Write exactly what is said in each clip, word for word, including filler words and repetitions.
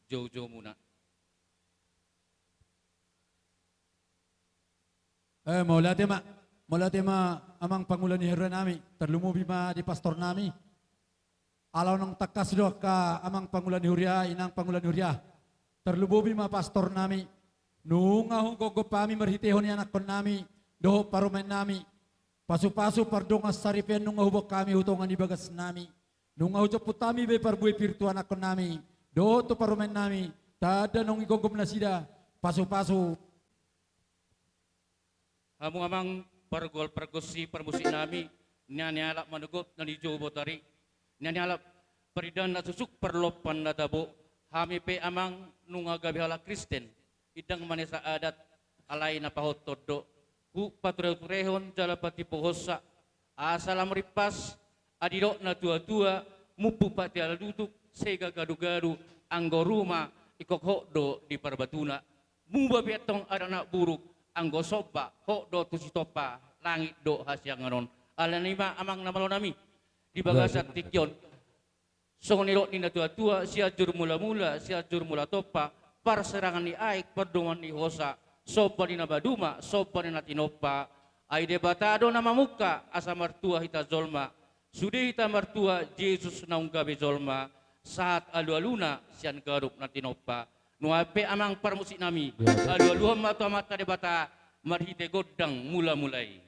joujoumuna. Eh, mauliate ma, mauliate ma amang pangula ni huria nami, tarlumobi ma di pastor nami. Ala unang tangkas do angka amang pangula ni huria, inang pangula ni huria. Tarlumobi ma pastor nami. Nunga hugomgom hami marhitehon ianakhon nami dohot parumaen nami. Pasupasu pardongan saripeon nunga huboan hami tu tonga ni bagas nami. Nunga hujomput hami be parbue pir tu anakhon nami dohot tu parumaen nami. Tanda naung digomgom nasida. Pasupasu. Hamu amang pargual pargonsi parmusik nami, na nialap manogot na nijou botari, na nialap parindahan na susuk parlompan na tabo, hami pe amang nunga gabe halak Kristen, indang manesa adat, alai na pahothon do, hupature-turehon jala patipohonsa, asa lam rimpas, adi didok na tua-tua, mumpung pati ala dutuk, sega garu-garu, anggo ruma, ingkon hot do di parbatuna. Muba pe antong adat na buruk, anggo somba, hot do tu Sitompa, langit do hasiangan on. Alani i ma amang na malo nami. Di bagasan tingki on. Songon nidok ni na tua-tua, Sianjur Mula-mula, Sianjur Mula Tompa, parserangan ni aek, pardomuan ni hosa, somba ni na maduma, somba ni na tinompa, ai Debata do na mamungka, asa martua hita jolma, sude hita martua, Jesus naung gabe jolma, sahat alu-aluna, sian ganup na tinompa. Nuaeng pe amang parmusik nami, alu-aluhon ma tu Amanta Debata, marhite gondang mula-mula i.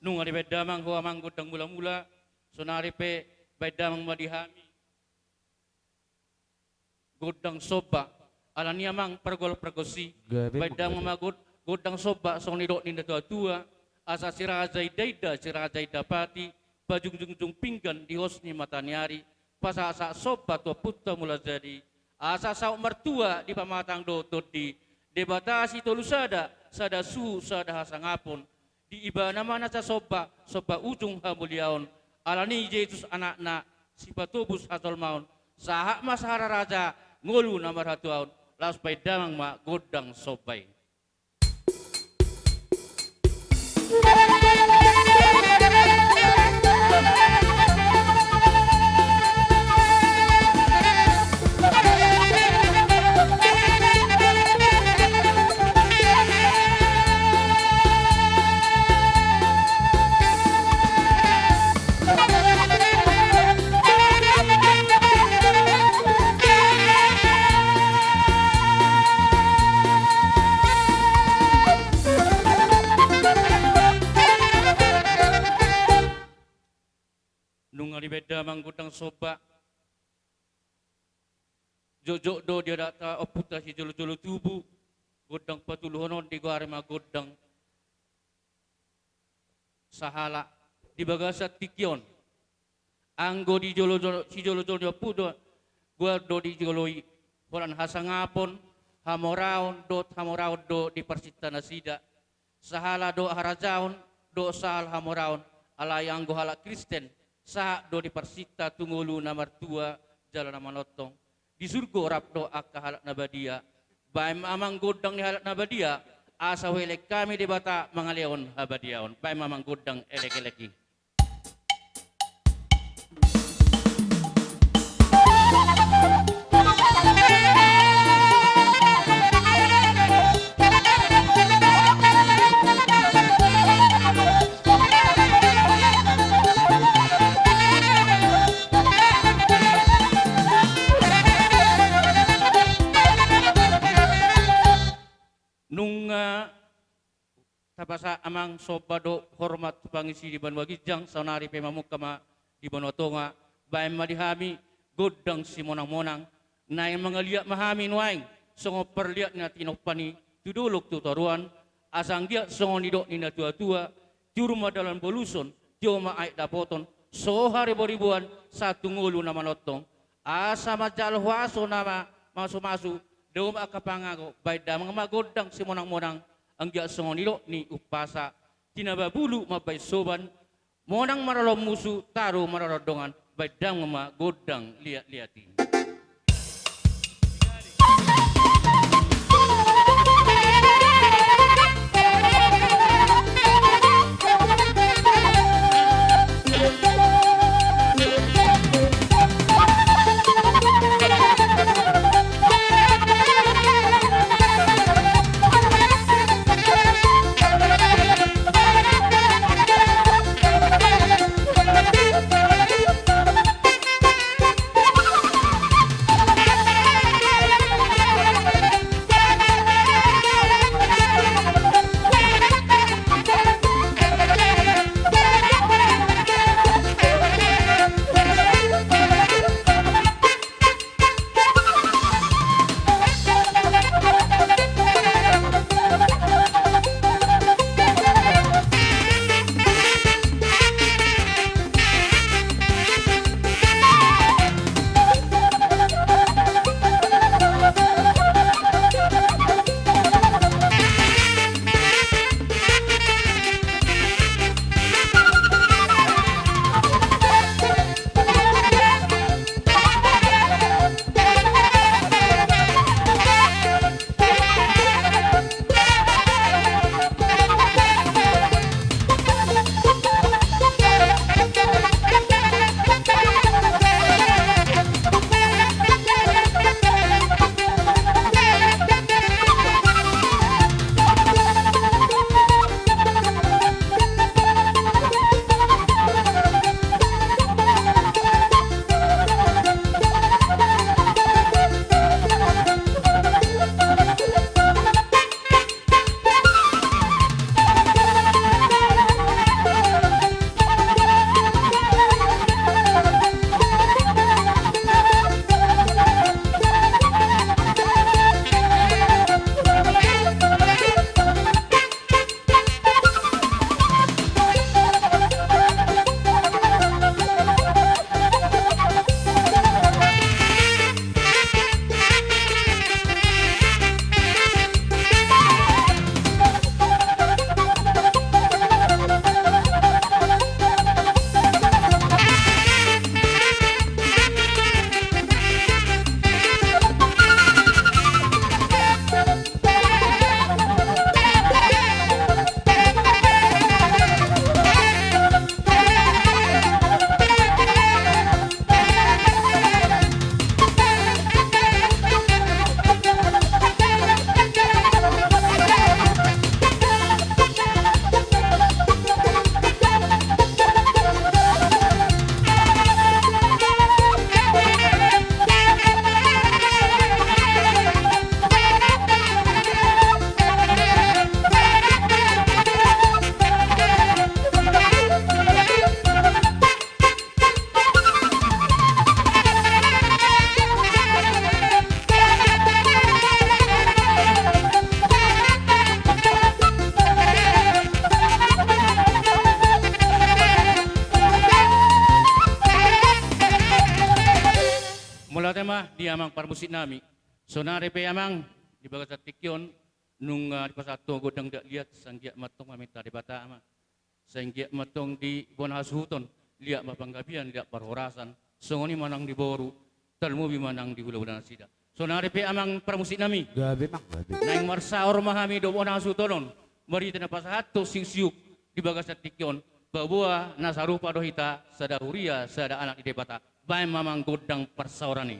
Nunga dibaen damang ho amang gondang mula-mula, sonari pe baen damang ma di hami. Gondang somba, alani i amang pargual pargonsi, baen damang ma god-, gondang somba, songon nidok ni na tua-tua, asa si raja inda-inda, si raja inda pati, pajungjung-jungjung pinggan di hos ni mata ni ari, pasahat-sahat somba tu Ompunta Mula Jadi, asa saut martua di pamatang dohot tondi, Debata sitolu sada, sada suhut sada hasangapon, di Ibana ma na sai somba, somba ujung hamuliaon, alani i Jesus Anakna, sipatobus hajolmaon, sahat ma sahara raja, ngolu na marhatuaon, laos baen damang ma gondang somba i. Nunga dibaen damang gondang somba. Jotjot do di adata ompunta sijolo-jolo tubu, gondang patuluhon on digoari ma gondang sahala di bagasan tingki on. Anggo di jolo-jolo, sijolo-jolo ni ompu do, goar do dijoloi holan hasangapon, hamoraon, dohot hamoraon do diparsinta nasida. Sahala dohot harajaon, dohot sahala hamoraon, alai anggo halak Kristen, sahat do diparsinta tu ngolu na martua jala na manongtong. Di surgo rap do angka halak na badia. Baen ma amang gondang ni halak na badia, asa huelek hami Debata mangalehon habadiaon. Baen ma amang gondang elek-elek i. Nunga tapasahat amang somba dohot hormat tu pangisi di banua ginjang, saonari pe mamungka ma di banua tonga, baen ma di hami gondang simonang-monang, naeng mangaliat ma hami nuaeng, songon parliat ni na tinompa i tu dolok tu toruan, asa anggiat songon nidok ni na tua-tua, tiur ma dalan boluson, tio ma aek dapoton, so haribo-riboan, sahat tu ngolu na manongtong, asa manjalo huaso na ma-, masu-masu, dao ma angka pangago, baen damang ma gondang simonang-monang, anggiat songon nidok ni umpasa, tinaba bulu mambahen soban, monang maralohon musu, taru maralohon dongan, baen damang ma gondang liat-liat i. Mauliate ma di amang parmusik nami. Sonari pe amang, di bagasan tingki on, nunga dipasahat ho gondang liat-liat, sai anggiat ma antong maminta Debata ma. Sai anggiat ma antong di bona hasuhuton, liat ma panggabean, liat parhorasan, songon i ma nang di boru, tarlumobi ma nang di hulahula nasida. Sonari pe amang parmusik nami. Gabe, Mang, gabe. Naeng marsaor ma hami dohot bona hasuhuton on, marhite na pasahathon siuksiuk di bagasan tingki on, paboa na sarupa do hita, sada huria, sada anak ni Debata. Baen ma amang gondang parsaoran i.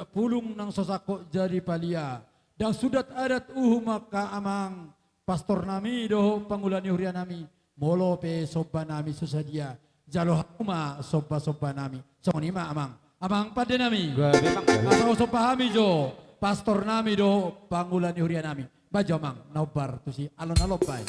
pulung nang so sangkot jadi palia. Ndang sundat adat uhum angka amang pastor nami dohot pangula ni huria nami. Molo pe somba nami so sadia, jalo hamu ma somba-somba nami. Songon i ma amang. Amang pande nami. Gabe, Bang, gabe. Asa husomba hami jo pastor nami dohot pangula ni huria nami. Bahen jo amang na hombar tusi alon-alon bahen.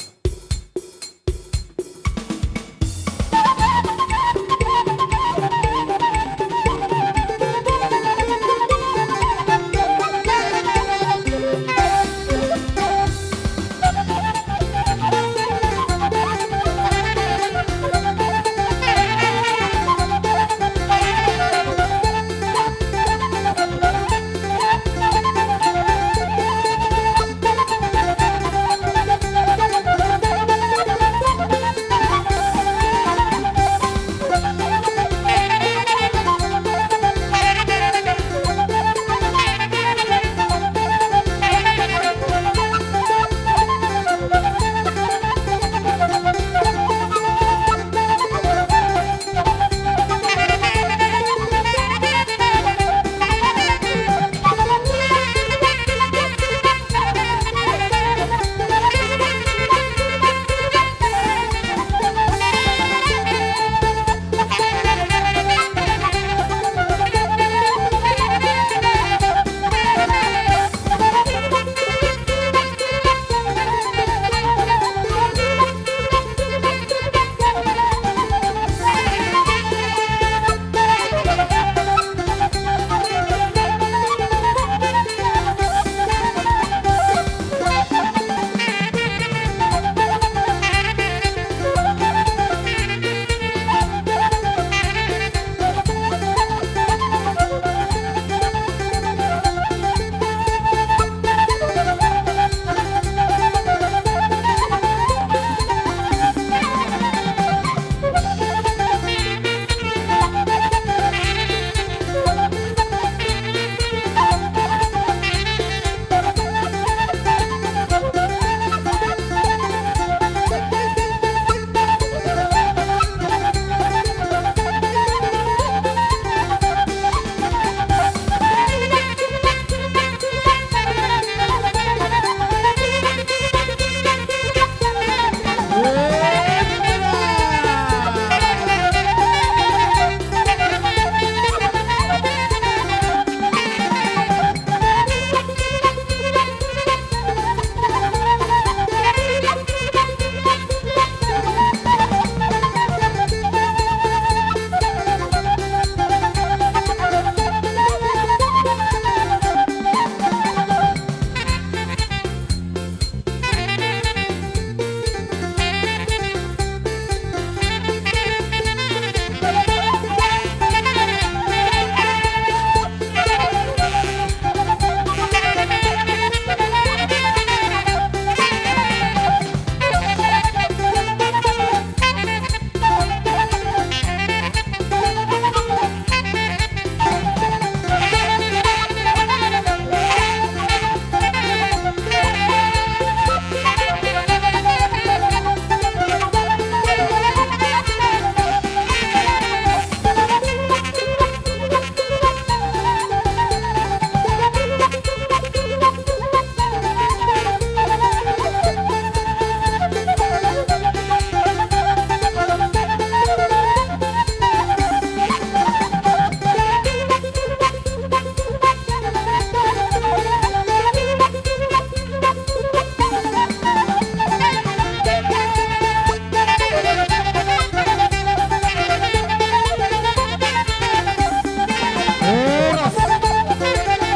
Horas.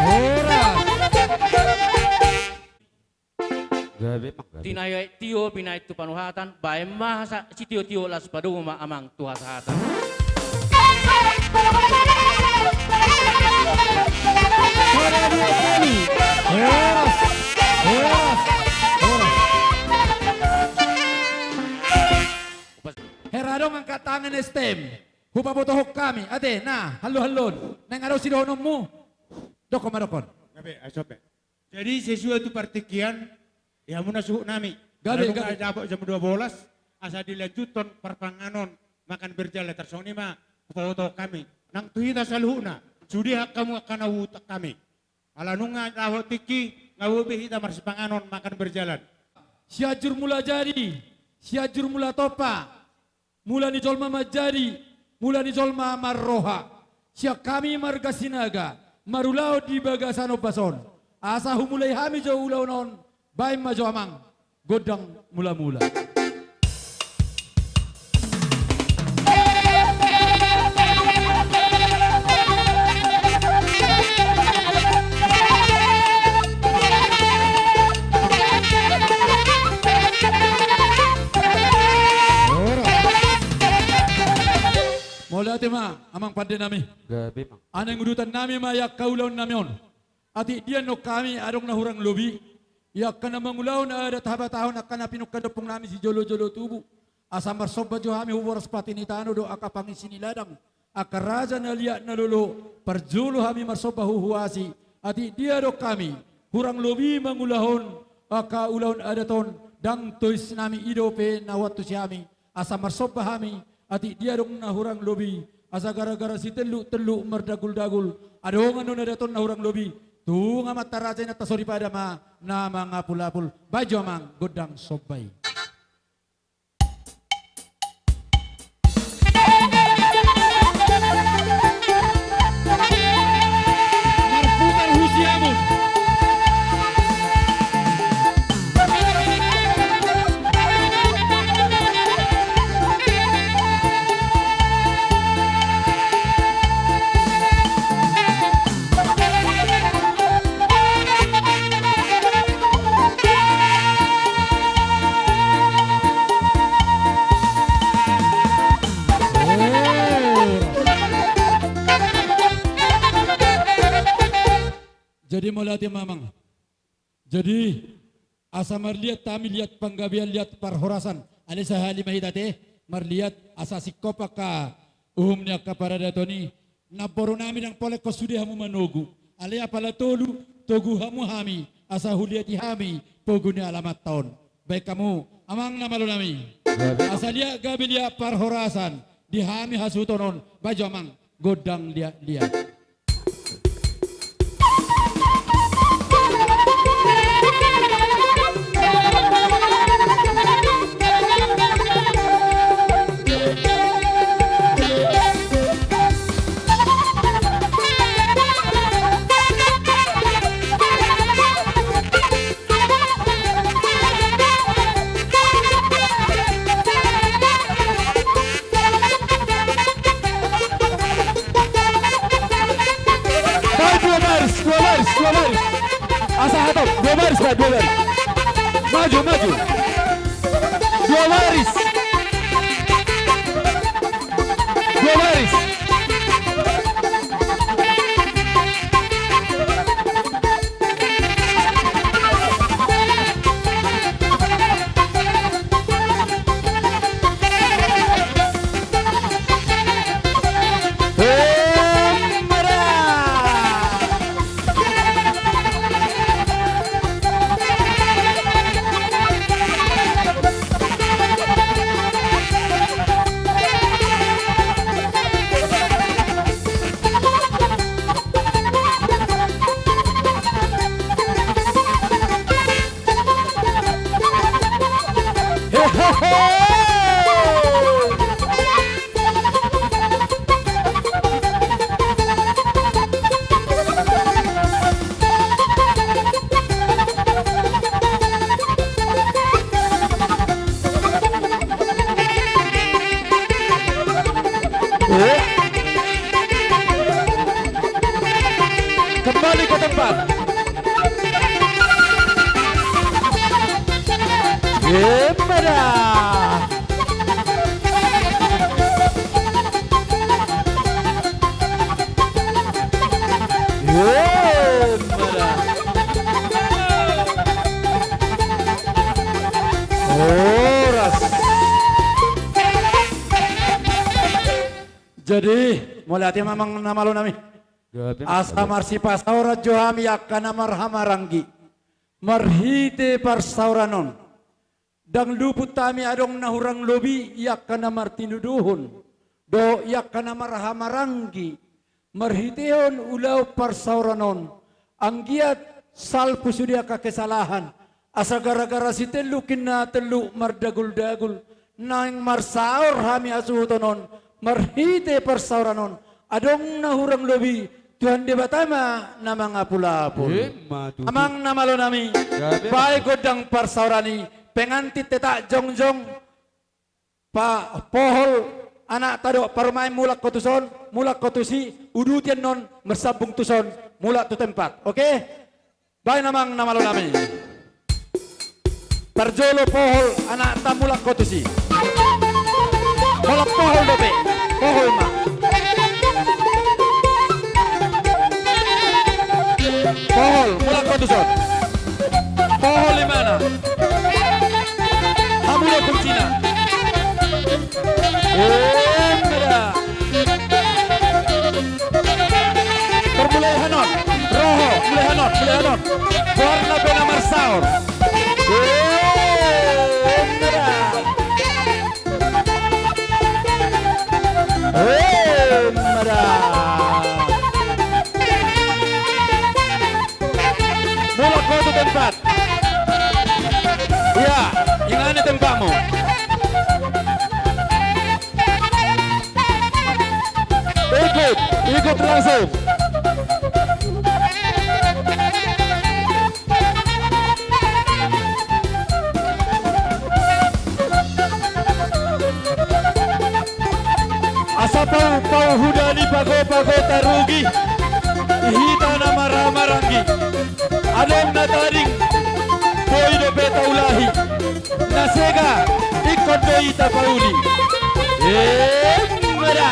Horas. Gabe, Bang, gabe. Tinahi aek tio, binahen tu panuhatan, bahen ma hasa-, sitio-tio, laos padomu ma amang tu hasahatan. Horas, horas, horas. Hera adong angkat tangan S T M. Hupabotohon hami, ate, na, hallo-hallon. Naeng adong sidohononmu. Dokkon ma dokkon. Gabe, asope. Jadi sesuai tu partingkian, di hamu na suhut nami. Gabe, gabe. Dapot jam dua bolas, asa dilanjuthon parpanganon, makan berjalan, tarsongon i ma hupabotohon hami. Nang tu hita saluhutna, Sude hamu angka na huhuthon hami. Ala nunga laho tingki, nga boi be hita marsipanganon, makan berjalan. Sianjur Mula Jadi, Sianjur Mula Tompa, mula ni jolma manjadi, mula ni jolma marroha. Sian hami marga Sinaga, marulaon di bagasan ombas on. Asa humulai hami jo ulaon on, baen ma jo amang, gondang mula-mula. Mauliate ma, amang pande nami. Gabe, Mang. Naeng udutan nami ma i angka ulaon nami on. Atik dia do hami adong na hurang lobi i angka na mangulahon adat habatahon angka na pinungka ni ompung nami sijolo-jolo tubu. Asa marsomba jo hami hu boras pati ni tano dohot angka pangisi ni ladang, angka raja na liat na lolo, parjolo hami marsomba hu huasi. Atik dia do hami hurang lobi mangulahon angka ulaon adat on, ndang tois nami i dope na huantusi hami. Asa marsomba hami, atik dia adong na hurang lobi, asa gara-gara sitelluk-telluk mardaguldagul, adong annon adat on na hurang lobi, tung amanta raja inanta soripada ma na mangapulapul. Baen jo amang gondang somba i. Marputar hu Siamun. Jadi mauliate ma amang. Jadi, asa marliat hami, liat panggabean, liat parhorasan. Alai sahali ma hita te marliat, asa singkop angka uhum ni angka paradaton i. Namboru nami, ndang pola ingkon sude hamu manogu. Alai apala tolu, togu hamu hami, asa huliati hami pogu ni alamanta on. Baen hamu, amang na malo nami. Gabe. Asa liat gabe liat parhorasan di hami hasuhuton on. Baen jo amang gondang liat-liat. Baen dua baris, dua baris, dua baris. Asa hatop, dua baris, baen dua baris. Maju, maju. Dua baris. Dua baris. Eh? Kembali ke tempat. Empada. Empada. Horas. Jadi, mauliate ma amang na malo nami. Gabe, asa marsipasaoran jo hami angka na marhahamaranggi. Marhite parsaoran on, ndang luput hami adong na hurang lobi i angka na martinodohon dohot i angka na marhahamaranggi. marhitehon ulaon parsaoran on, anggiat salpu sude angka kesalahan, asa gara-gara sitelluk inna telluk mardaguldagul, naeng marsaor hami hasuhuton on, marhite parsaoran on, adong na hurang lobi, Tuhan Debata ma na mangapulapul. Emma tutu. Amang na malo nami, gabe. Baen gondang parsaoran i, pengantin tetap jongjong, pa, pohol, anakta dohot parumaen, mulak ho tuson, mulak ho tusi, uduti annon, marsambung tuson, mulak tu tempat. Oke? Baen amang na malo nami. Parjolo pohol, anakta, mulak ho tusi. Holan pohol dope, pohol ma. Pohol, mulak ho tuson. Pohol imana. Hamu do kuncina. Emma da. Tor mulai hanon. Ro ho, mulai hanon, mulai hanon. Goarna pe na marsaor. Emma da. Emma da. Mulak ho tu tempat. Ia, inganan tempatmu. Ikut, ikut langsung. Asa pau, pau huda ni pago-pago tarugi, di hita na marhahamaranggi. Adong na tading, boi dope taulahi. Na sega, ingkon do i tapauli. Emma da.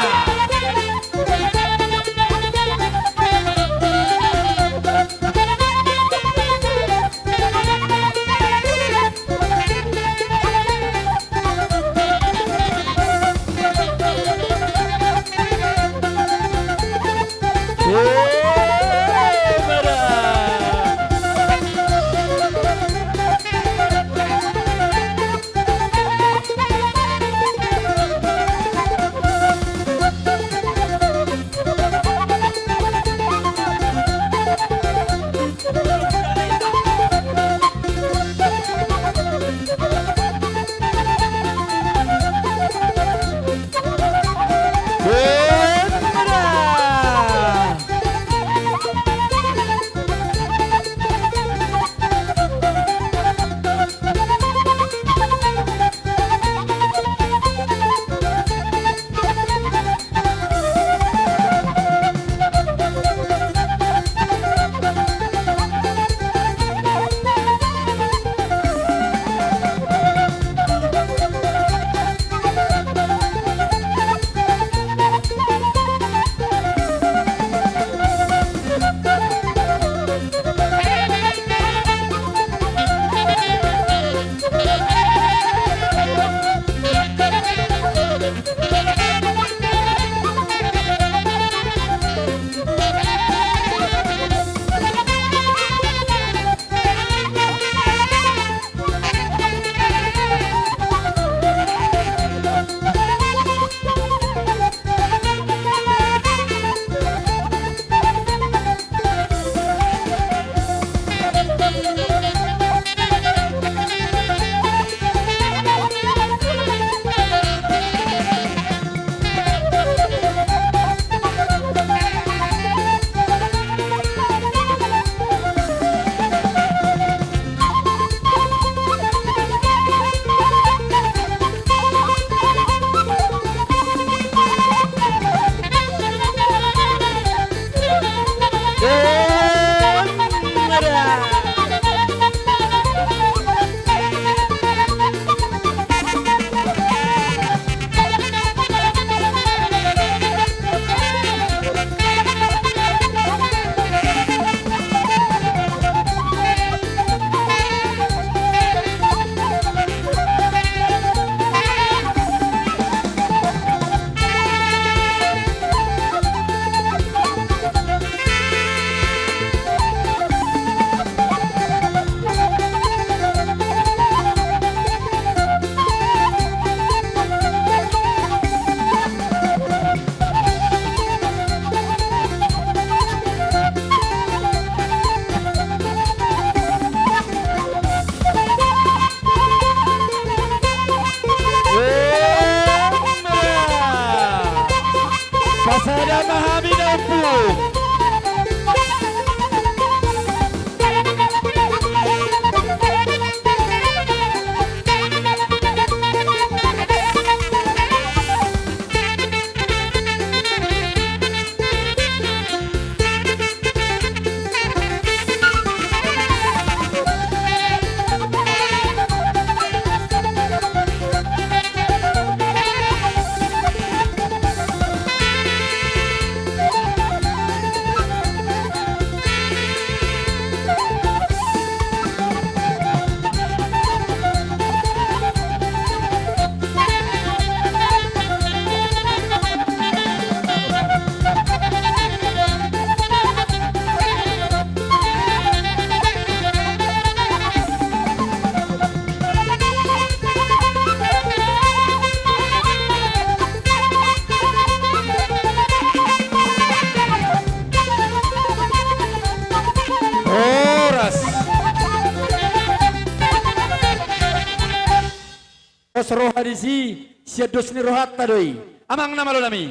pos roha disi, sian dos ni rohanta do i. Amang na malo nami.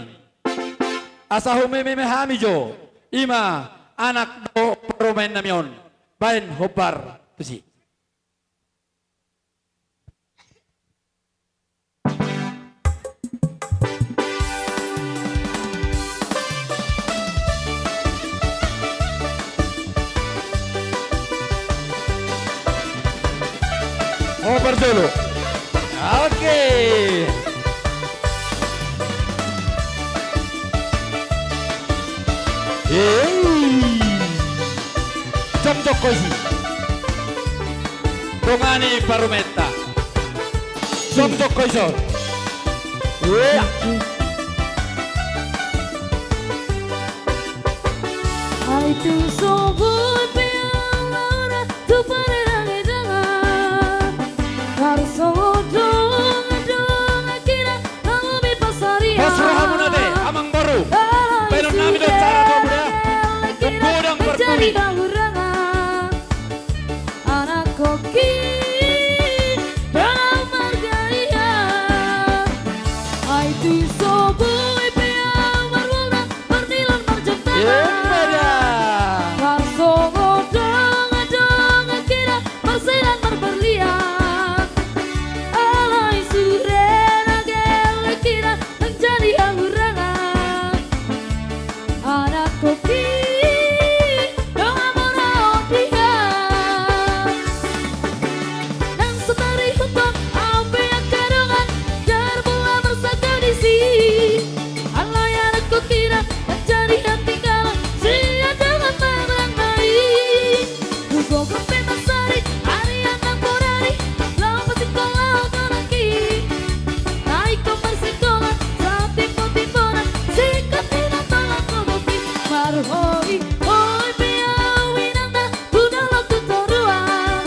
Asa humeme ma hami jo, i ma anak dohot parumaen nami on, baen hombar tusi. Oh, parjolo. Oke. Hei. Jom jokko isi. Dongani parumaenta. Jom jokko ison. Iya. Ai tu so boi pe au laona tu pardanean, marsogot dongan-dongan hita na lobi pansarian. Pos rohamuna ate, amang boru. Baenon nami do acara tu hamu da. Godang parpudi. Anak koki, dongan marga ia. Ai tu so boi pe au marwolda, marnilan marjangkana. Emma da. Marsogot dongan-dongan hita, marselang marparlian. Alai sude na gelleng hita, nang jadi hahurangan. Anak koki, dongan mora on dia. Nang so tarihuthon au pe angka dongan, ndang pola marsangkap disi. Alai anak kokina, nang jadi hatinggalan sian dongan maranggi. Hugogo pe mansari, ari an nang bonari, laho pasingkola ho anakki. Ingkon marsingkola, satimbo-timbona, singkat ni na tolap gogoki. Marhoi-hoi pe au inangna, tu dolok tu toruan.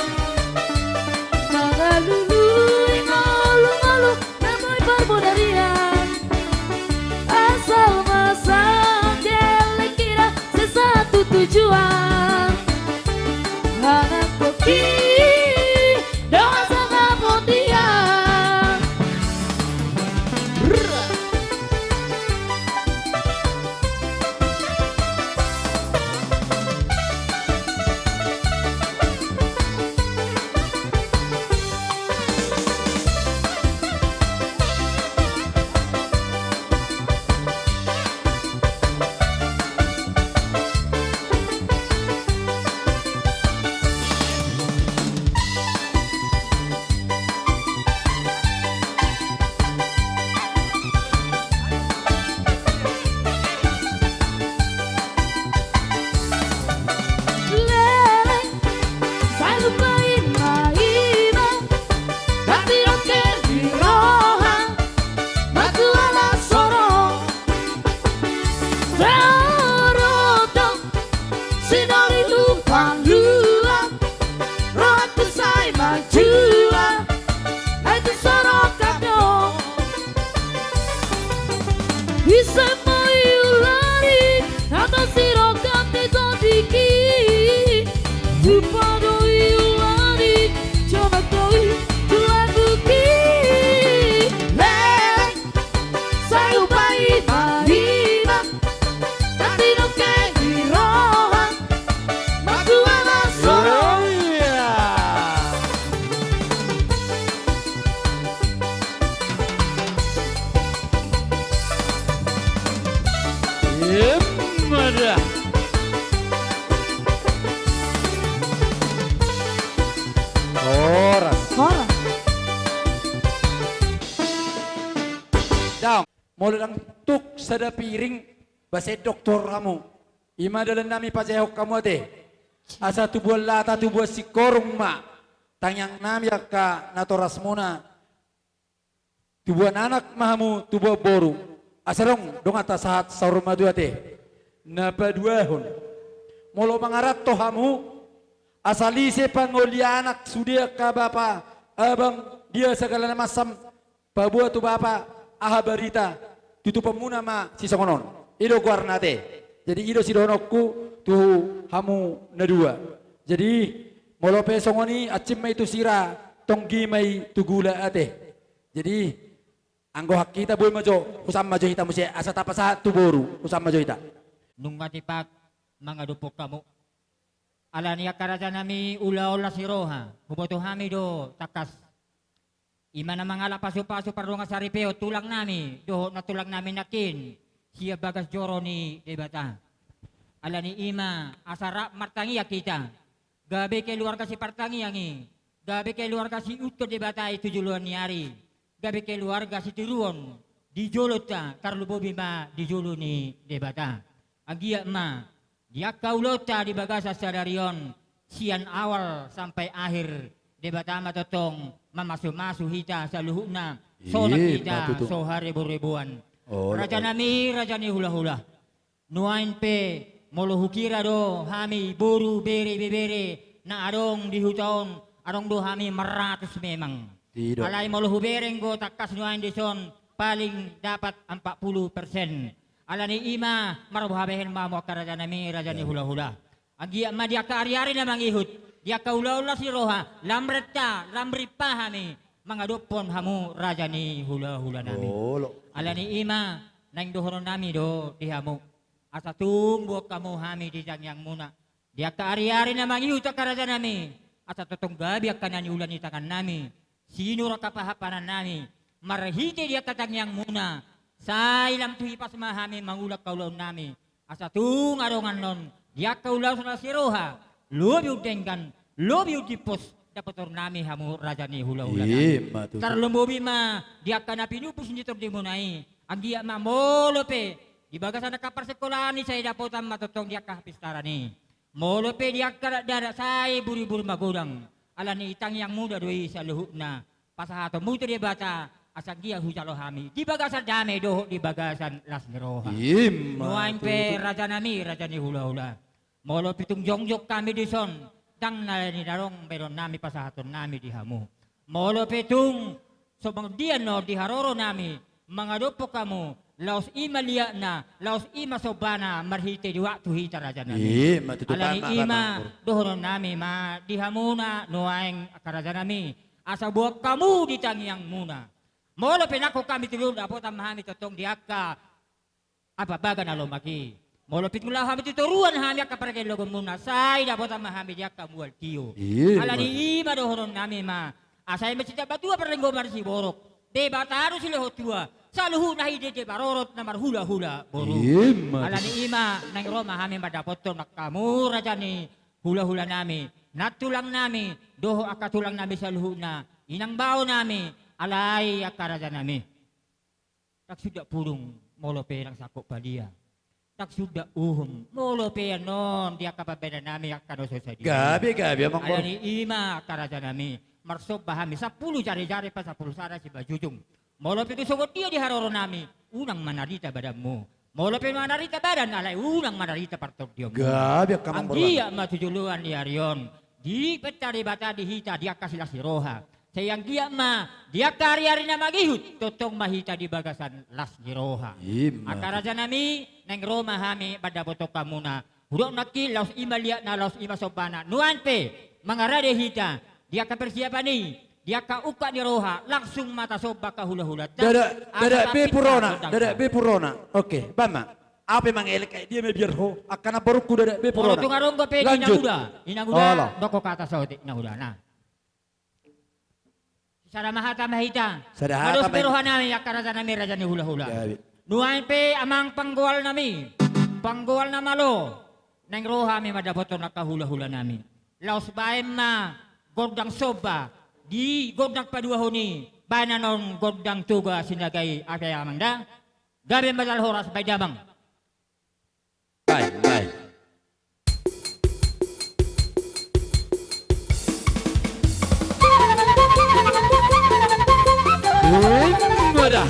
Mangalului ngolu-ngolu, na boi parbodarian. Asal ma sangkap hita, sai satu tujuan. Anak koki, dongan sangap on dia. Leleng, sai lupa i ma ibana, na tiloke di roha, matua na sorong. Sorong do, sinori lupa lua, rohangku sai manjua, ai tu sorong do. Ise ma i ulari, na tasirongkap di tondingki. Tupa do i ulari, jonok do i tulanguki. Leleng, sai lupa i ma ibana, na tiloke di roha, matua na sorong. Oh, iya. Emma da. Horas. Horas. Daong, molo ndang tuk sada piring, ba sai doktor hamu. I ma dalan nami pasaehon hamu ate. Asa tubuan lata, tubuan singkoru ma tangiang nami angka natorasmuna. Tubuan anak ma hamu, tubuan boru. Asa adong donganta sahat saur matua ate. Na paduahon. Molo mangaranto hamu, asa ise pangoli anak sude angka bapa, abang, dia sagala na mansam, paboa tu bapa aha barita, tutupanmuna ma sisongon on. I do goarna ate. Jadi i do sidohononku tu hamu na dua. Jadi molo pe songon i, ansim ma i tu sira, tonggi ma i tu gula ate. Jadi, anggo hak hita boi ma jo, husam ma jo hita muse, asa tapasahat tu boru, husam ma jo hita. Nunga tipak mangadophon hamu. Alani i angka raja nami ulaon las ni roha, huboto hami do tangkas. I ma na mangalap pasupasu pardongan saripeon tulang nami, dohot nantulang nami nangkin, sian bagas joro ni Debata. Alani i ma asa rap martangiang hita, gabe keluarga sipartangiang i, gabe keluarga siihuthon Debata i tu joloan ni ari, gabe keluarga sitiruon di jolonta, tarlumobi ma di jolo ni Debata. Anggiat ma di angka ulaonta di bagasan sadari on, sian awal sampai akhir, Debata ma tongtong mamasumasu hita saluhutna, sonang hita so hareboriboan. Raja nami, raja ni hulahula. Nuaeng pe molo hukira do hami boru, bere, ibebere na adong di huta on, adong do hami maratus memang. Alai molo hubereng do tangkas nuaeng dison, paling dapat empat puluh persen. Alani i ma marhabehon ma hamu angka raja nami, raja ni hulahula. Anggiat ma di angka ariari na mangihut, di angka ulaon las ni roha, lam renta, lam rimpa hami mangadophon hamu raja ni hulahula nami. Alani i ma naeng dohonon nami do di hamu, asa tung boan hamu hami di tangiangmuna. Di angka ariari na mangihut angka raja nami, asa tongtong gabe angka na niula ni tangan nami, sinur angka pahanpanan nami, marhite di angka tangiangmuna, sai lam tu hipas ma hami mangula angka ulaon nami, asa tung adong annon di angka ulaon las ni roha, lobi umdenggan, lobi umdimpos dapoton nami hamu raja ni hulahula nami. Tarlumobi ma di angka na pinupus ni tondimuna i, anggiat ma molo pe di bagasan angka parsekolahan i sai dapotan ma tongtong di angka hapistaran i. Molo pe di angka dakdanak sai buriburi magodang, alani i tangiangmuna do i saluhutna. Pasahatonmu tu Debata, asa anggiat hujalo hami di bagasan dame dohot di bagasan las ni roha. Nuaeng pe raja nami, raja ni hulahula. Molo pe tung jongjong hami dison, ndang na lain i na adong bahenon nami pasahaton nami di hamu. Molo pe tung songon dia annon di haroro nami mangadophon hamu, laos i ma liatna, laos i ma sombana marhite di waktu hita raja nami. Alani i ma dohonon nami ma di hamuna nuaeng angka raja nami, asa boan hamu di tangiangmuna. Molo pe nangkok hami tu jolo, dapotan ma hami tongtong di angka apa, baga na lomak i. Molo pe tung laho hami tu toruan, hami angka pargellogonmuna, sai dapotan ma hami di angka mual tio. Alani i ma dohonon nami ma, asa i ma sitamba tua, parlinggoman siborok, Debata do silehon tua, saluhutna hidende marorot na marhulahula boru. Alani i ma naeng ro ma hami mandapothon angka hamu raja ni hulahula nami, nantulang nami, dohot angka tulang nami saluhutna, inang bao nami, alai angka raja nami. Ndang suda pudung molo pe ndang sangkot padia. Ndang suda uhum molo pe annon di angka pambahenan nami angka na so sadia. Gabe, gabe amang. Alani i ma angka raja nami, marsomba hami sampulu jarijari pasampulu sada simanjujung. Molo pe tung songon dia di haroro nami, unang manarita badanmu. Molo pe manarita badan, alai unang manarita partondionmu. Gabe angka amang. Anggiat ma tu joloan ni ari on, dipinta Debata di hita di angka silas ni roha. Sai anggiat ma di angka ariari na mangihut, tongtong ma hita di bagasan las ni roha. Angka raja nami, naeng ro ma hami mandapothon hamuna. Hudok nangkin, laos i ma liatna, laos i ma sombana. Nuaeng pe mangarade hita di angka persiapan i, di angka ungkap ni roha, langsung ma tasomba angka hulahulanta. Dadak be purona, dadak be purona. Oke, bahen ma. Au pe mangelek, dia ma biar ho, angka namborungku, dadak be purona. Molo tung adong dope inang uda, inang uda, dok ho hata saotik inang uda, nah. Sada ma hata ma hita. Sada hata ma hita. Mados be roha nami angka raja nami, raja ni hulahula. Nuaeng pe amang panggoal nami, panggoal na malo, naeng ro hami mandapothon angka hulahula nami. Laos bahen ma gondang somba di gondang paduahon i, bahen annon gondang Toga Sinaga i, ate amang da. Gabe ma jala horas, bahen damang. Bahen, bahen. Umm, wadah.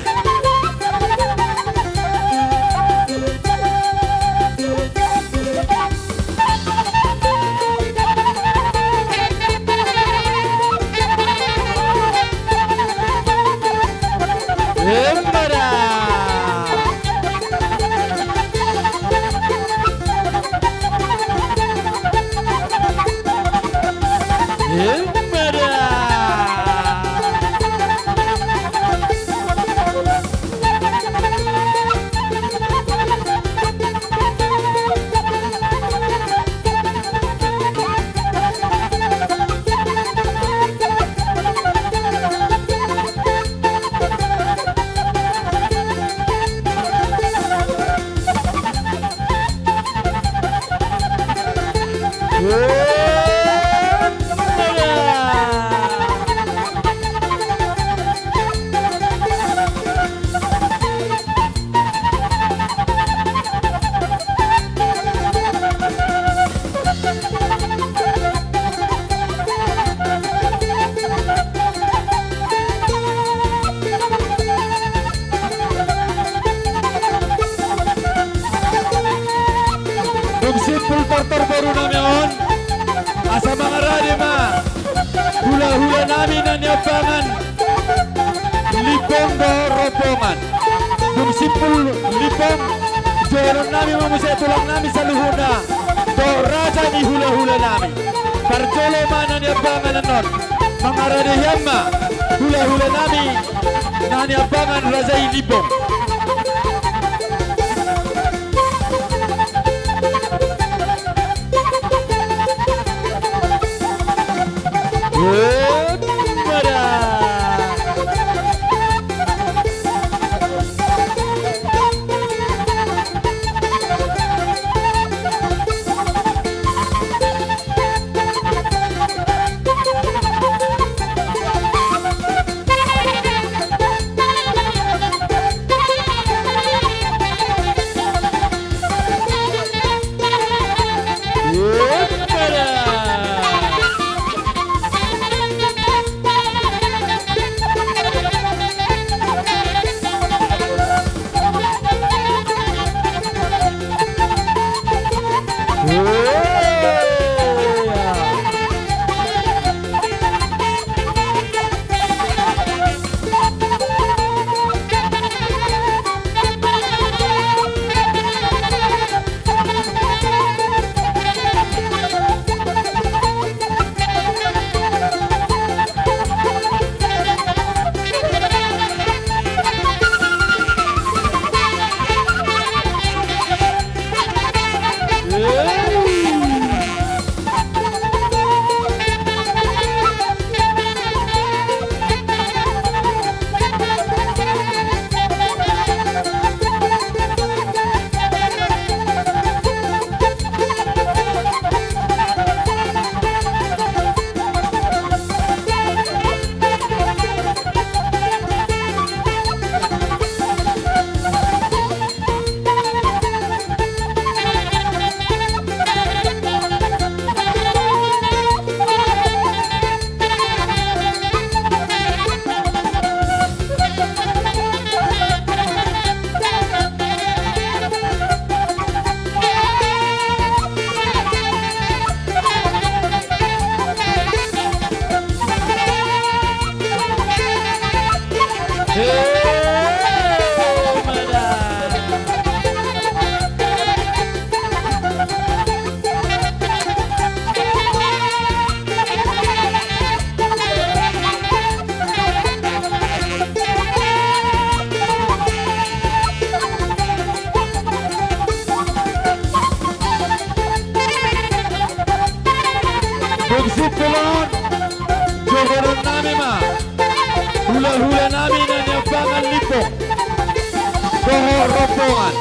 Emma da. Emma da. nami na niambangan Limbong dohot Rombongan. Dung simpul Limbong, johonon nami ma muse tulang nami saluhutna dohot raja ni hulahula nami. Parjolo ma na niambangan annon, mangarade hian ma hulahula nami na niambangan raja i Limbong. Dung simpul on, johonon nami ma hulahula nami na niambangan Limbong dohot Rombongan.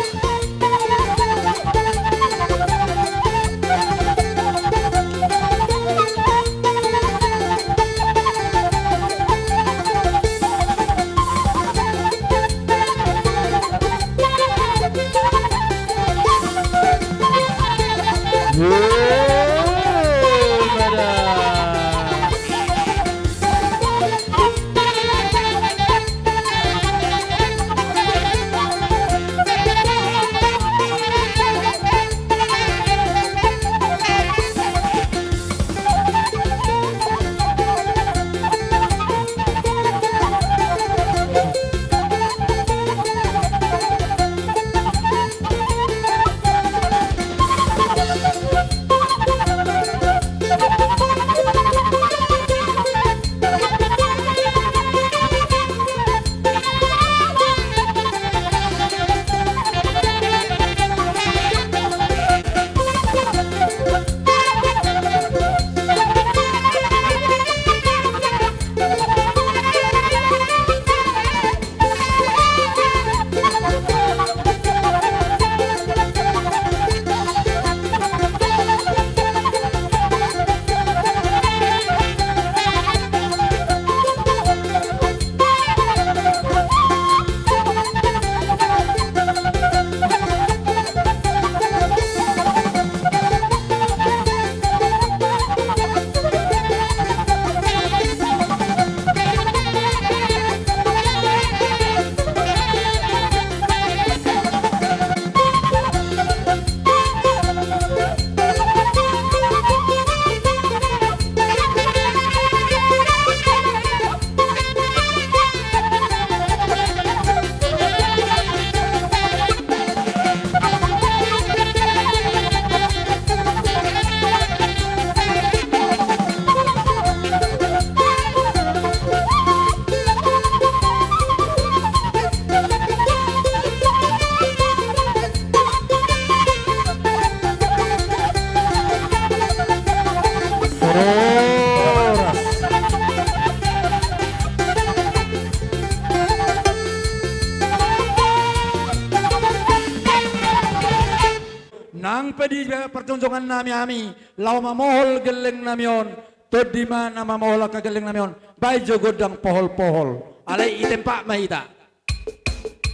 Pe di parjongjongannami hami laho mamohol gellengnami on, tondi ma na mamohol angka gellengnami on, baen jo gondang pohol-pohol. Alai i tempat ma hita.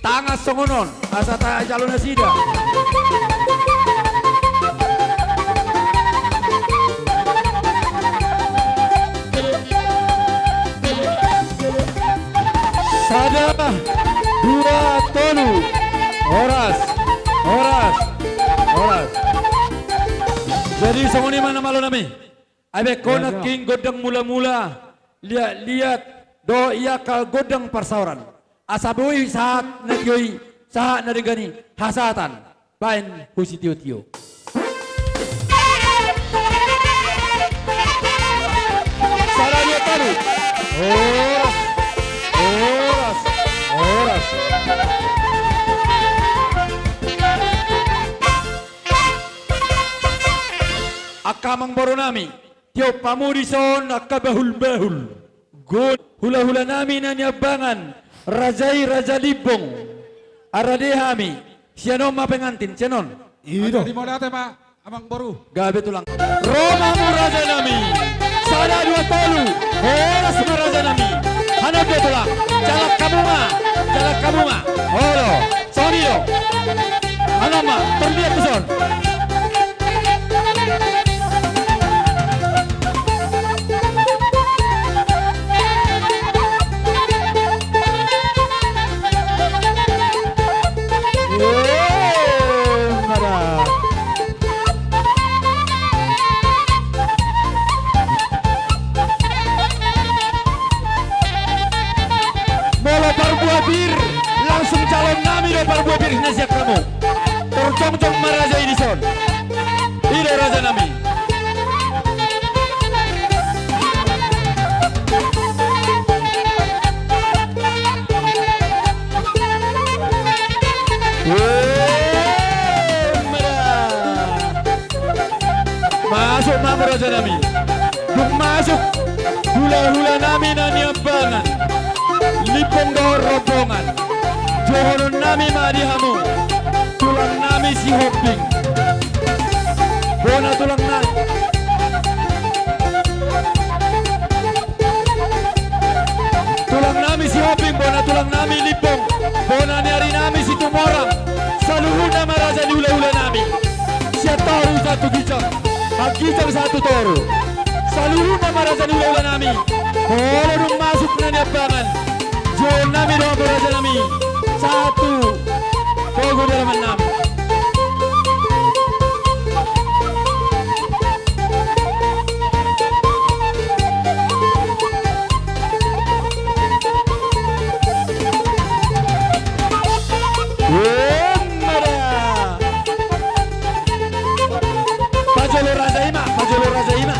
Tangan songon on, asa tajalo nasida. Sada, dua, tolu. Horas, horas, horas. Jadi songon i ma na malonami. Ai baen ho nangkin gondang mula-mula, liat-liat, dohot i angka gondang parsaoran. Asa boi sahat na tio i, sahat na denggan i, hasahatan. Baen hu sitio-tio. Sada, dua, tolu. Horas. Horas. Horas. Angka amangborunami, tiop hamu dison angka bahul-bahul. Gon, hula-hulanami na niambangan, raja i Raja Limbong. Rade hami, sian on ma pengantin, sian on. I do. Di mauliate ma, amangboru. Gabe tulang. Ro ma hamu rajanami. Sada, dua, tolu. Horas ma rajanami. Hanon do tulang. Jalang hamu ma. Jalang hamu ma. Olo. Songon i do. Hanon ma. Terlihat dison. Molo parbua pir, langsung jalonnami do parbua pir na sian hamu. Tor jongjong ma raja i dison. I do rajanami. Masuk ma hamu rajanami. Dung masuk hula-hulanami na niambangan, Limbong dohot rombongan. Johononnami ma di hamu, tulangnami Sihombing. Bona tulangnami. Tulangnami Sihombing, bona tulangnami Limbong, bona ni arinami Situmorang. Saluhutna ma raja ni hula-hulanami. Sian toru sahat tu ginjang, ginjang sahat tu toru. Saluhutna ma raja ni hula-hulanami. Molo dung masuk na niambangan, johonnami do hamu rajanami. Sahat tu pogu ni alamannami. Emma da. Pajolo raja i ma, pajolo raja i ma.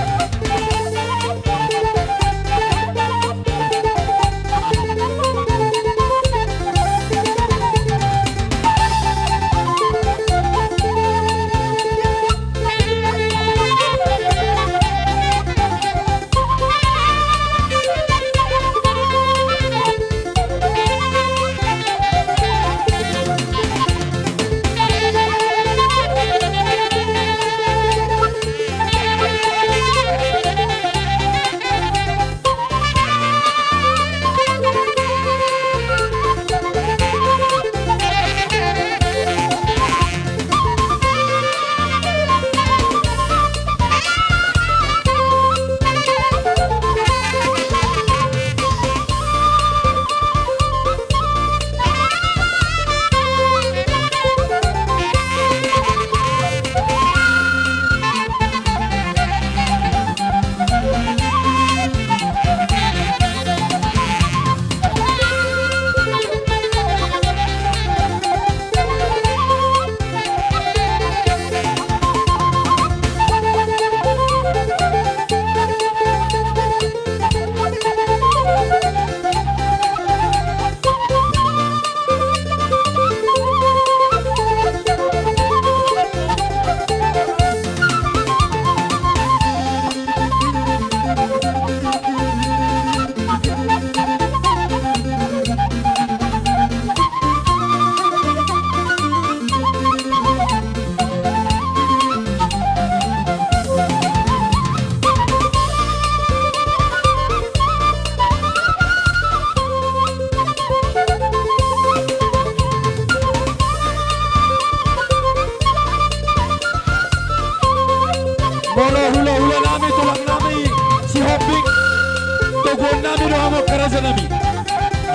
Hamu angka raja nami.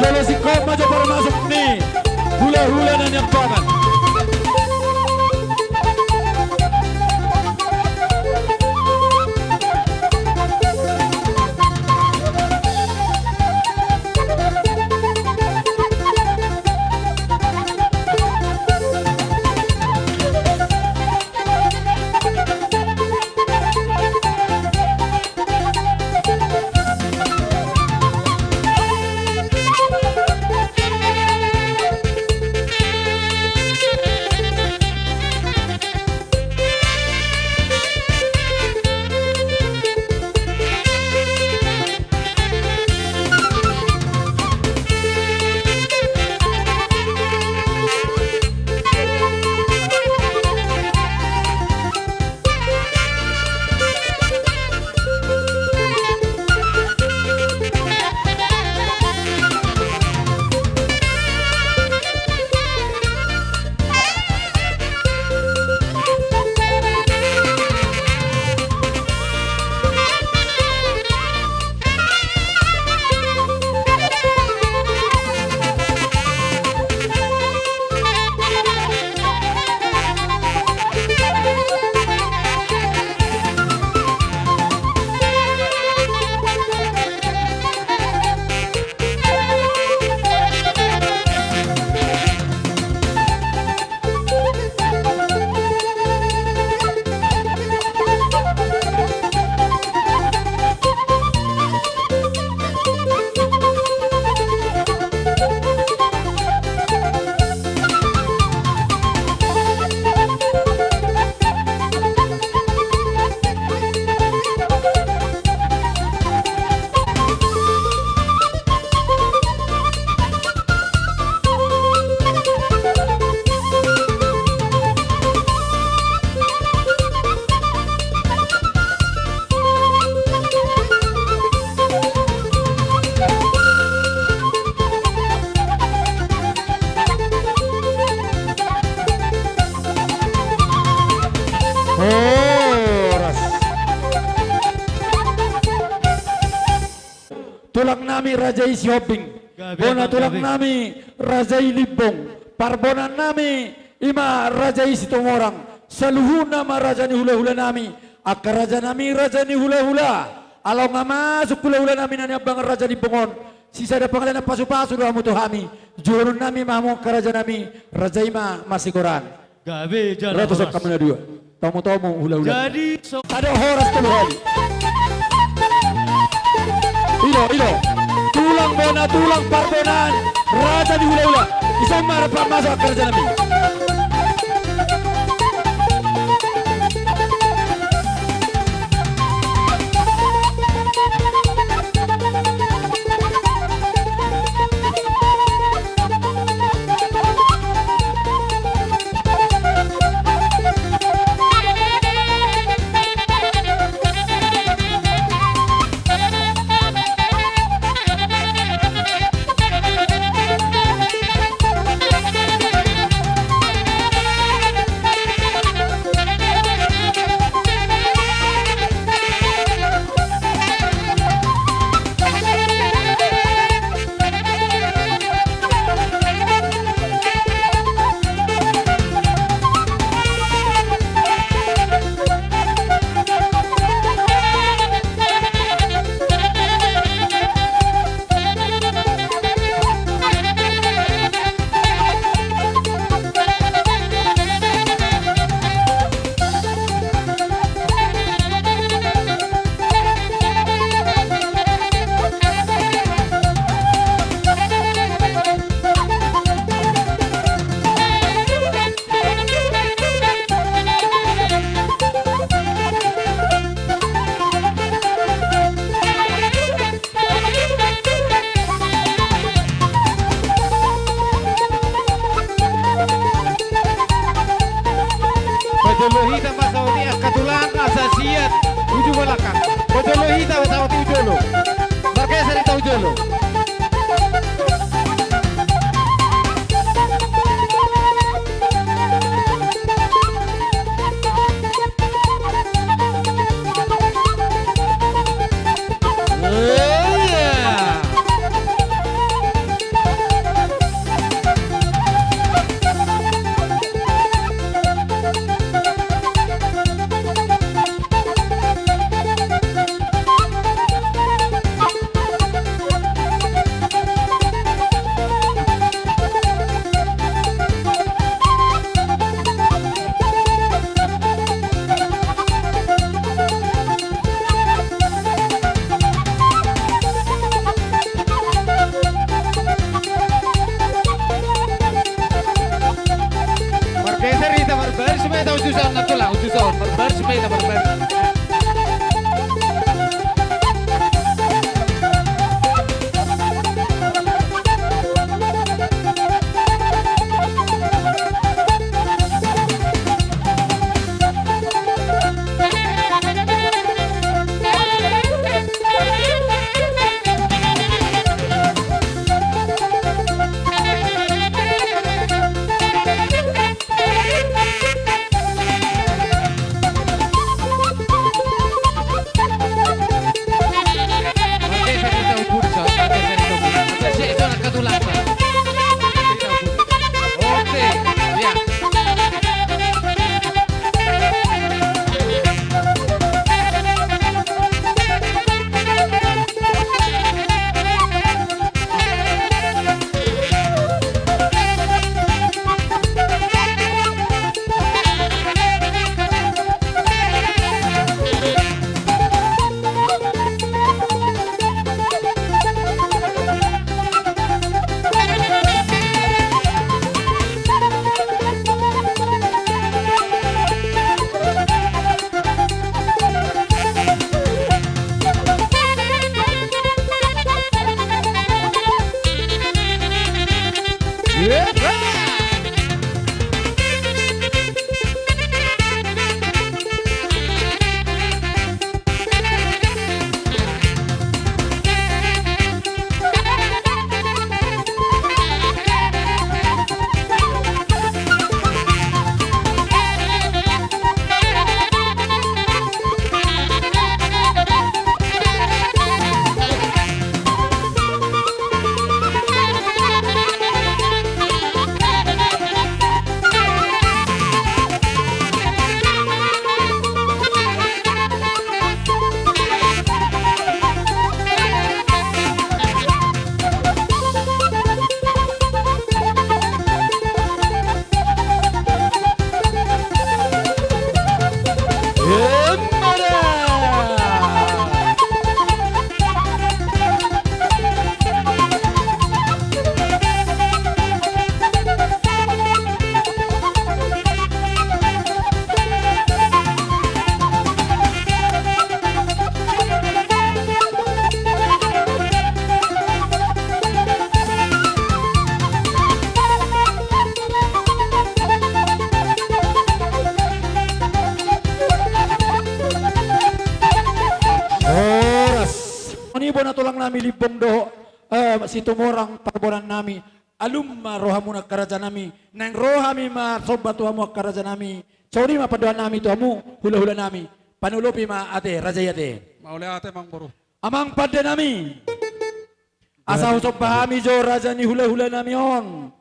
Jolo singkop ma jo parmasuk ni hulahula na niambangan. Horas. Tulang nami Raja i Sihombing. Gabe, bona tulang nami Raja i Limbong. Parbonaan nami ima Raja i Situmorang. Saluhutna ma raja ni hulahula nami. Angka raja nami raja ni hulahula. Ala nga masuk hulahula nami na niambangan Raja Limbong on, sisada pangalanan pasupasu do hamu tu hami. Juhonon nami ma hamu angka raja nami, raja i ma masigoran. Gabe jala horas. Ro tu sangkap na dua. Tomutomu hulahula. Jadi so- Adong horas tolu hali. Ilo, ilo. Tulang bona tulang parbonaan raja ni hulahula. Ison ma rap masuk angka raja nami. Uju son, na tulang, uju son. Barbar, supaya na barbar. Horas. Songon i bona tulang nami Limbong dohot, eh, Situmorang parbonan nami. Alum ma rohamuna angka raja nami. Naeng ro hami marsomba tu hamu angka raja nami. Songon i ma pandohan nami tu hamu hulahula nami. Panolopi ma ate raja i ate. Mauliate amang boru. Amang pande nami. Asa husomba hami jo raja ni hulahula nami on.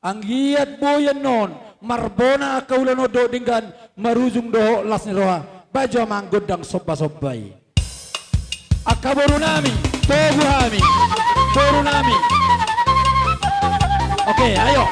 Anggiat boi annon marbona angka ulaon dohot denggan marujung dohot las ni roha. Baen jo amang gondang sombasomba i. Angka boru nami, togu hami, boru nami. Oke, ayo.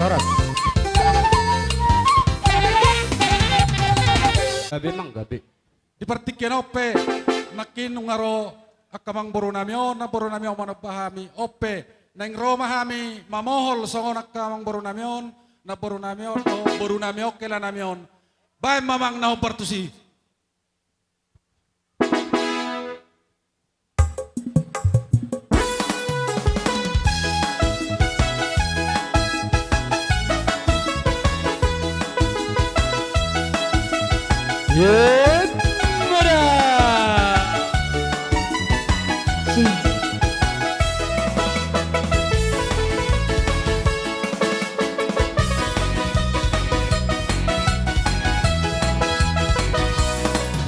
Horas. Gabe, Amang, gabe. Di partingkian on pe, nangkin nunga ro angka amangborunami on, namborunami on manomba hami, on pe, naeng ro ma hami mamohol songon angka amangborunami on, namborunami on, dohot borunami on, helanami on. Baen ma, Amang, na hombar tusi.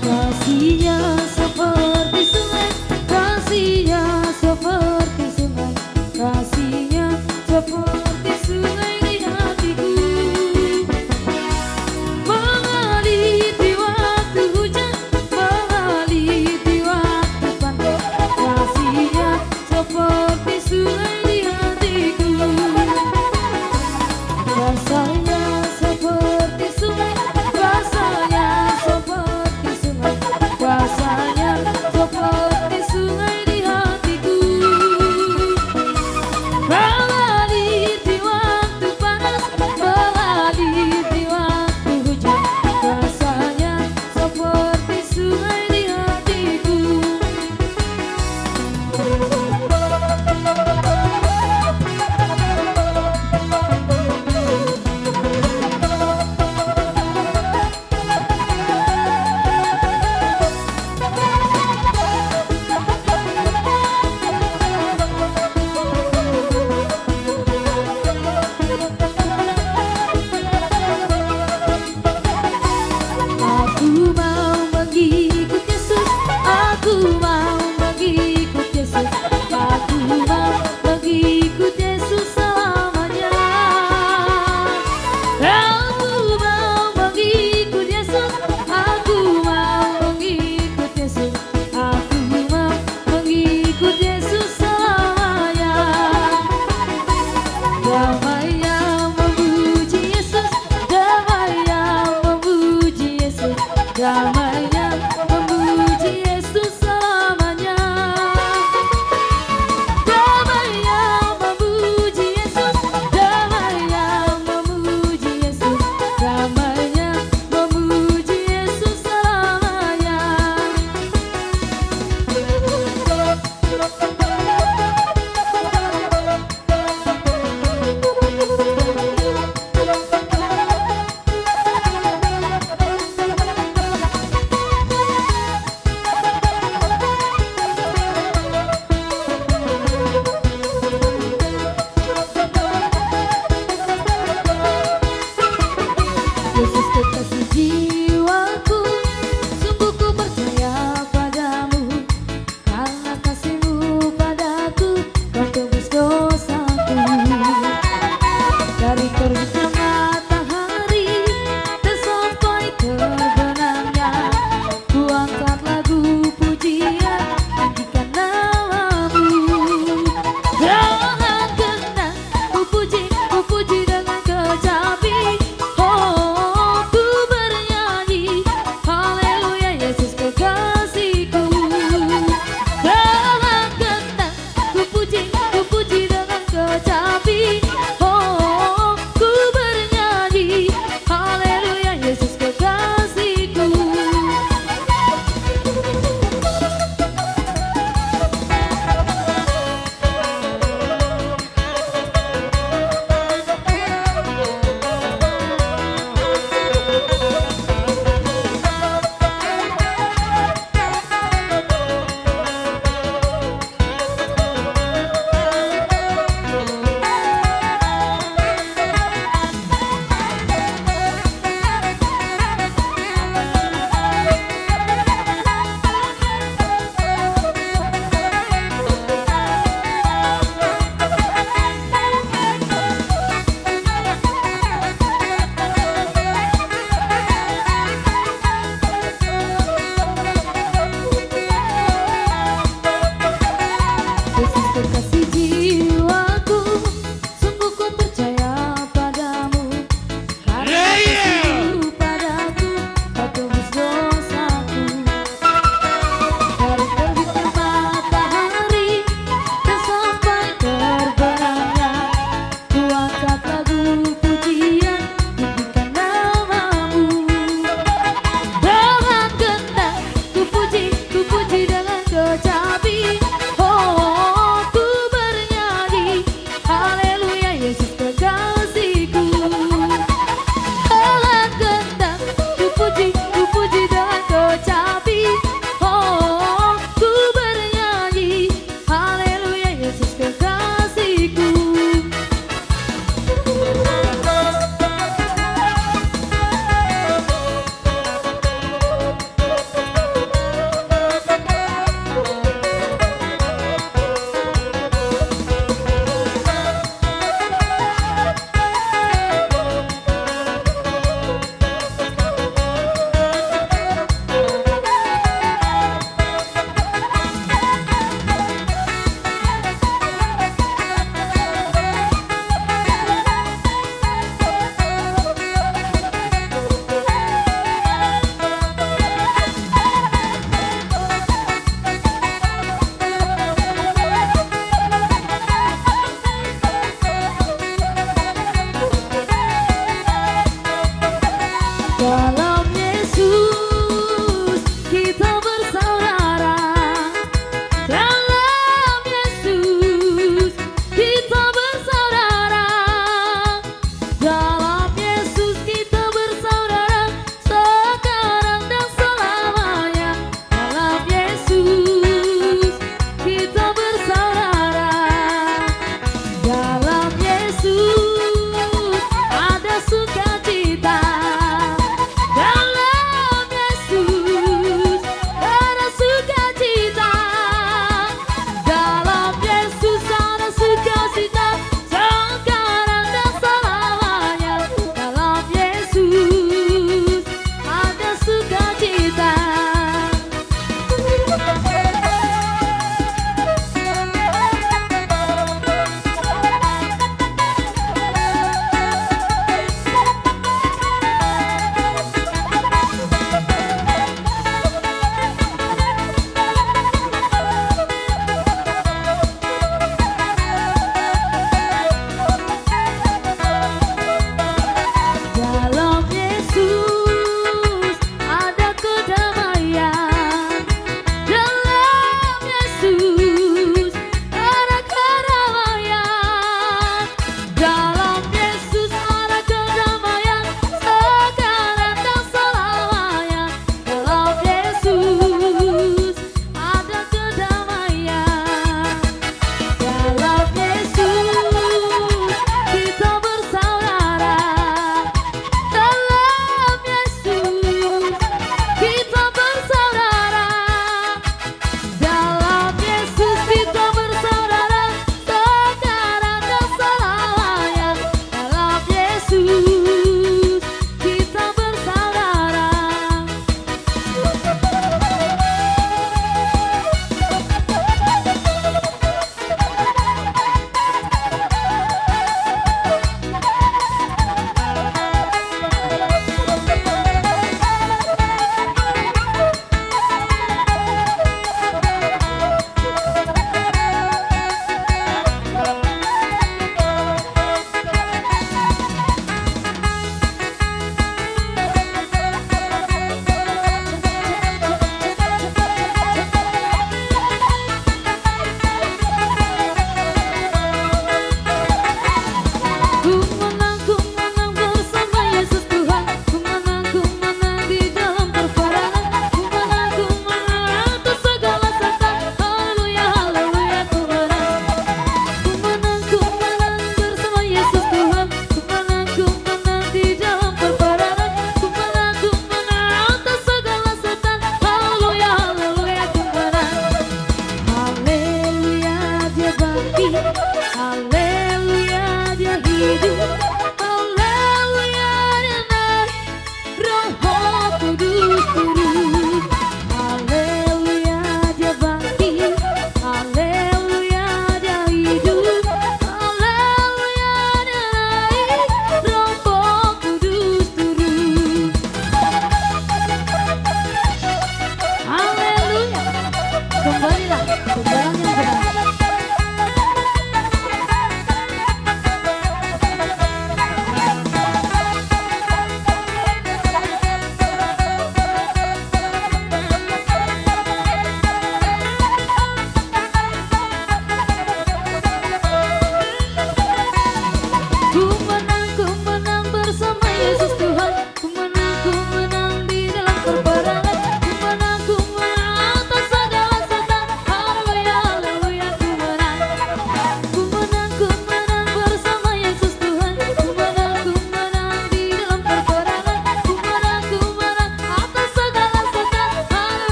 Kasihnya seperti sungai, kasihnya seperti sungai, kasihnya seperti sungai di hatiku. Mengalir di waktu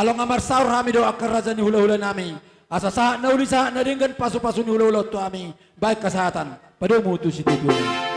Along nga marsaor hami do angka raja ni hulahula nami, asa sahat na uli sahat na denggan pasupasu ni hulahula on tu hami, bahen hasahatan, padomu tu sitiotio.